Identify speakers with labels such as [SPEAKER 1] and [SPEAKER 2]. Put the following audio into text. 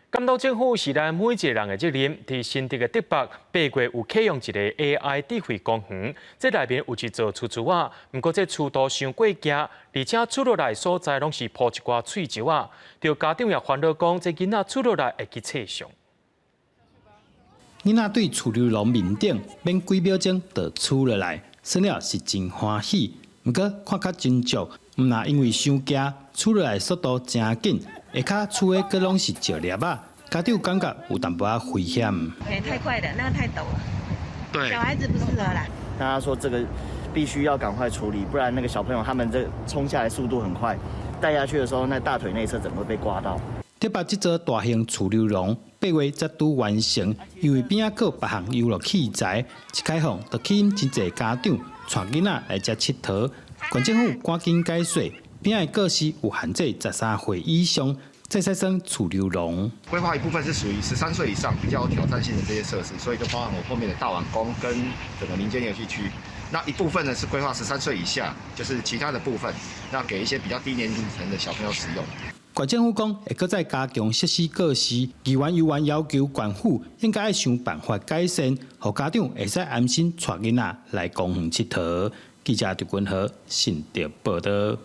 [SPEAKER 1] 監督政府是咱每一个人的責任。佇新竹的竹北，8月有啟用一个 AI 智慧公園，這內面有一座厝厝仔，毋過這厝度傷過驚，而且厝落來所在攏是鋪一寡碎石仔，著家長也煩惱講，這囡仔厝落來會去切傷。
[SPEAKER 2] 囡仔對儲溜廊面頂，免幾秒鐘就厝落來，算了是真歡喜。毋過看較真足，毋若因為傷驚，厝落來速度誠緊，下跤厝的閣攏是石粒仔，家長感覺有淡薄仔危險。
[SPEAKER 3] 欸，太快了，那個太陡了。對，小孩子不適合啦。
[SPEAKER 4] 大家說這個必須要趕快處理，不然那個小朋友他們這衝下來速度很快，帶下去的時候，那大腿內側整個被刮到。
[SPEAKER 2] 竹北這座大型儲溜廊8月才拄完成，因為邊仔閣有別項遊樂器材，一開放就吸引真濟家長帶囡仔來遮𨑨迌。縣政府趕緊解說，邊仔的過時有限制13歲以上，才會使耍儲溜廊。
[SPEAKER 5] 規劃一部分是屬於13歲以上比較有挑戰性的這些設施，所以就包含我後面的大碗宮跟整個民間遊戲區。那一部分呢是規劃13歲以下，就是其他的部分，那給一些比較低年齡層的小朋友使用。
[SPEAKER 2] 縣政府講會閣再加強設施過時，議員猶原要求縣府應該愛想辦法改善，予家長會使安心帶囡仔來公園𨑨迌。記者陳君和新竹報導。